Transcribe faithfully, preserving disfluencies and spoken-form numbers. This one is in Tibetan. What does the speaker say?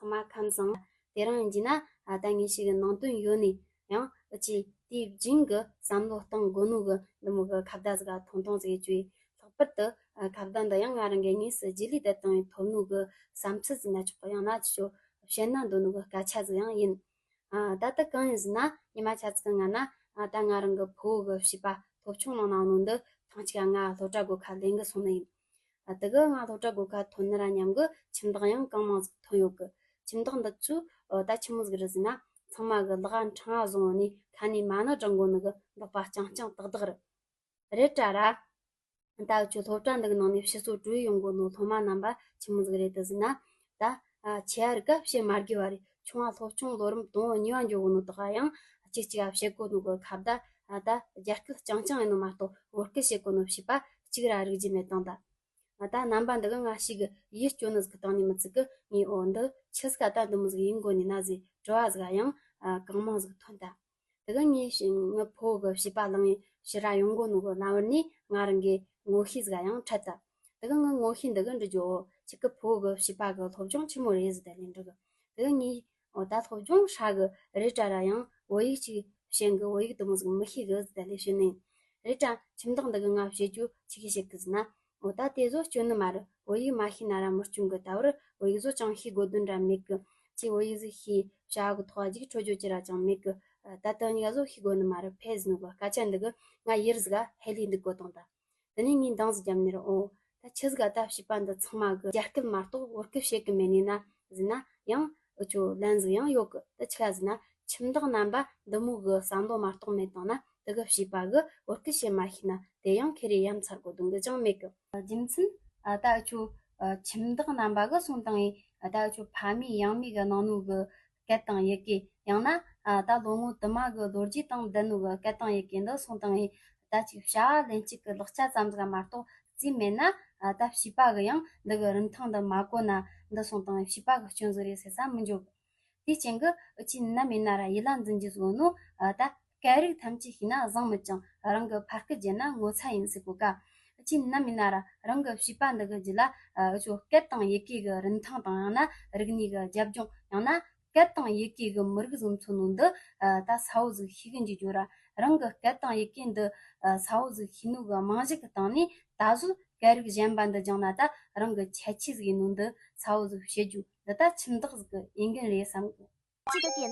ཚང་མ་ཁམས་བཟང་། དེ་རིང་ཡིན་གྱི་ན་ཨ་ད་ངེད་ཞིག་གི་ནང་དོན་ཡོད་ནི་ཡང་ཨ་ཅི་དེའི་རྒྱུན་གྱི་བསམ་བློ་གཏོང་དགོས་ནོ་གི་འདི་མོ་གི་ཁ་བརྡ་ཟིག་ག་ཐུང་ཐུང་ཟིག་བྱོས། ལྷག་པར་དུ་ཨ་ཁ་བརྡ་འདི་ཡང་ང་རང་གི་དངོས་སུ་རྗེས་ལུས་བསྡད་བཏང་བའི་ཐོབ་ནོ་གི་བསམ་ཚུལ་ཟིག་ན་ཆོག་གི། ཡང་ན་ཅི་ཆོ་བཤད་ན་འདོད་ནོ་གི་སྐད་ཆ་ཟིག་ཡང་ཡིན། ཨ་ད་ལྟ་གང་ཡིན་ཟེར་ན་ཉི་མ་ཆ་ཚིག་གི་སྔ་ན་ཨ་ད་ང་རང་གི་ཕུ་བོ་གི་བྱིས་པ་སློབ་ཆུང་ནང་ན་ནོ་འདི་ཐེངས་གཅིག་ང་སློབ་གྲྭ་སྒོ་ཁ་ལེན་གི་སོང་ནི་ཡིན། ཨ་དེ་གི་ང་སློབ་གྲྭ་སྒོ་ཁ་ཐོན་ནི་ར་མཉམ་གི་ཁྱིམ་བདག་ཡང་གང་མང་ཟིག་ཐོན་ཡོད་གི། ཁྱིམ་བདག་འདི་ཚོས་ཨ་ད་ཆི་མོ་ཟིག་རེད་ཟེར་ན་ཚང་མ་གི་ལག་ཨ་ཕྲེང་བ་བཟུང་ནི་ཁ་ནས་མ་ཎི་བགྲང་དགོས་ནི་གི་ལག་པ་རྐྱང་རྐྱང་ཏག་ཏག་རེད། རེད་དྲ་ར། ད་ཁྱོད་སློབ་གྲྭ་འདི་གི་ནང་ནས་ཕྱི་སོ་བྲོས་ཡོང་གོ་ནོ་སློབ་མ་རྣམ་པ་ཆི་མོ་ཟིག་རེད་དེ་ཟེར་ན། ད་ཨ་ཆེ་བ་རིགས་ཀ་བཤད་མ་དགོས་པ་རེད། ཆུང་བ་སློབ་ཆུང་ལོ་རིམ་དང་པོ་གཉིས་པ་འགྱོ་གོ་ནོ་དག་ཡང་གཅིག་གཅིག་ག་བཤད་གོ་ནོ་གི་ཁ་བརྡ་ཨ་ད་རྒྱ་སྐད་རྐྱང་རྐྱང་ཡིན་ནོ་མ་གཏོགས་བོད་སྐད་བཤད་གོ་ནོ་བྱིས་པ་གཅིག་ར་རིག་རྒྱུ་མེད་དང་ད། ཨ་ད་རྣམ་པ་འདི་གི་ང་ཞིག་གི་ཡིད་སྐྱོ་ནི་ཟིག་གི་སྟེང་ནས་མི་ཚིག་གི་ངའི་འོ་འདི་ཆི་ཟིག་ག་ད་འདི་མོ་ཟིག་ཡིན་དགོ་ནི་ན་ཟེར་དྲི་བ་ཟིག་ག་ཡང་ཨ་གང་མང་ཟིག་ཐོན་ད། དེ་གི་ངའི་ཤི་ངའི་ཕུ་བོ་གི་བྱིས་པ་ལང་ངེ་ཕྱི་ར་ཡོང་གོ་ནོ་གི་ལམ་བར་ནས་ང་རང་གི་ངོ་ཤེས་ཟིག་ཡང་འཕྲད་ད། དེ་གི་ངའི་ངོ་ཤེས་འདི་གི་འདྲི་རྒྱུ་འོ་ཁྱེད་ཀི་ཕུ་བོ་གི་བྱིས་པ་གི་སློབ་སྦྱོང་ཆི་མོ་རེད་ཟེར་ད་ལན་འདྲི་གི། དེ་གི་ངའི་འོ་ད་སློབ་སྦྱོང་ཧྲ་གི་རེད་དྲ་ར་ཡང་བོད་ཡིག་ཅིག་བཤད་གི། བོད་ཡིག་དུ་མོ་ཟིག་མི་ཤེས་གི་ཟེར་ད་ལན་ཤི་ནི། རེད་དྲ་ཁྱིམ་བདག་འདི་གི་ང་བཤད་རྒྱུ་ཆི་གི་བཤད་གི་ཟེར་ན། འོ་ད་དེ་བཟོ་སྐྱོན་ནི་མ་རེད། བོད་ཡིག་མ་ཤེས་ན་ར་མི་སྐྱོན་གི། ད་བར་བོད་ཡིག་བཟོ་ཅང་ཤེས་དགོས་དོན་ར་མེད་གི། ཅི་བོད་ཡིག་ཟིག་ཤེས་བྱ་བ་གི་ཐོག་རྒྱུགས་འཕྲོད་རྒྱུ་ཅི་ར་ཅང་མེད་གི། ད་ལྟ་ནི་ག་བཟོ་ཤེས་དགོས་ནི་མ་རེད་ཕེ་ཟེར་ནོ་གི་སྐད་ཆ་འདི་གི་ང་ཡིར་ཟིག་ག་ཧེ་ལི་འདུག་གོ་དང་ད། དེ་ནས་ངས་འདང་ཟིག་བརྒྱབ་ནི་རེད། འོ་ད་ཆི་ཟིག་ག་ད་བྱིས་པ་འདི་ཚང་མ་གི་རྒྱ་སྐད་མ་གཏོགས་བོད་སྐད་བཤད་གི་མེད་ནི་ན་ཟེར་ན་ཡང་འུ་ཆོ་ལན་ཟིག་ཡང་ཡོད་གི། ད་ཆི་ག་ཟེར་ན་ཁྱིམ་བདག་རྣམ་པ་འདི་མོ་གི་བསམ་བློ་མ་གཏོགས་མེད་དང་ན། དེ་གི་བྱིས་པ་གི་བོད་སྐད་བཤད་མ་ཤེས་ན་དེ་ཡང་ཁེ་རེ་ཡ་མཚར་གོ་དོན་གི་ཅང་མེད་གི། རྒྱུ་མཚན་ཨ་ད་འུ་ཆོ་ཨ་ཁྱིམ་བདག་རྣམ་པ་གི་སོང་དང་ཨེ་ཨ་ད་འུ་ཆོ་ཕ་མེས་ཡང་མེས་གི་གནང་ནོ་གི་སྐད་དང་ཡི་གེ། ཡང་ན་ཨ་ད་ལོ་ངོ་དུ་མ་གི་ལོ་རྒྱུས་དང་ལྡན་ནོ་གི་སྐད་དང་ཡི་གེ་འདི་སོང་དང་ཨེ་ད་ཅིག་བྱ་བ་ལན་གཅིག་གི་ལག་ཆ་ཙམ་ཟིག་མ་གཏོགས་རྩིས་མེད་ན། ཨ་ད་བྱིས་པ་གི་ཡང་འདི་གི་རིན་ཐང་འདི་མ་གོ་ན་འདི་སོང་དང་ཨེ་བྱིས་པ་གི་སྐྱོན་ཟིག་རེད་ཟེར་ས་མི་འཇོག་གི། དེའི་རྐྱེན་གྱིས་འུ་ཆོས་ནམ་ཡིན་ན་ར་ཡིད་ལ་འཛིན་རྒྱུ་ཟིག་ནོ། ཨ་ད་སྐད་རིགས་ཐམས་ཅད་ཤེས་ན་བཟང་མོད་ཀྱང་རང་གི་ཕ་སྐད་བརྗེད་ན་ངོ་ཚ་ཡིན་ཟེར་གོ་ཀ། འུ་ཆོས་ནམ་ཡིན་ན་ར་རང་གི་བྱིས་པ་འདི་གི་རྒྱུད་ལ་ཨ་འུ་ཆོ་སྐད་དང་ཡི་གེ་གི་རིན་ཐང་དང་ཡང་ན་རིག་གནས་གི་རྒྱབ་ལྗོངས། ཡང་ན་སྐད་དང་ཡི་གེ་གི་མི་རིགས་ཟིག་མཚོན་ནོ་འདི་ཨ་ད་གསལ་བོ་ཟིག་ཤེས་གི་འཇུག་རྒྱུ་ར། རང་གི་སྐད་དང་ཡི་གེ་འདི་ཨ་གསལ་བོ་ཟིག་ཤེས་ནོ་གི་རྨང་གཞི་གི་སྟེང་ནས་ད་གཟོད་སྐད་རིགས་གཞན་པ་འདི་སྦྱངས་ན་ད་རང་གི་ཁྱད་ཆོས་ཟིག་ཡིན་ནོ་འདི་གསལ་བོ་ཟིག་བྱེད་རྒྱུ་འདི་ད་ཁྱིམ་བདག་ཟིག་གི་འོས་འགན་རེད་བསམ་གི།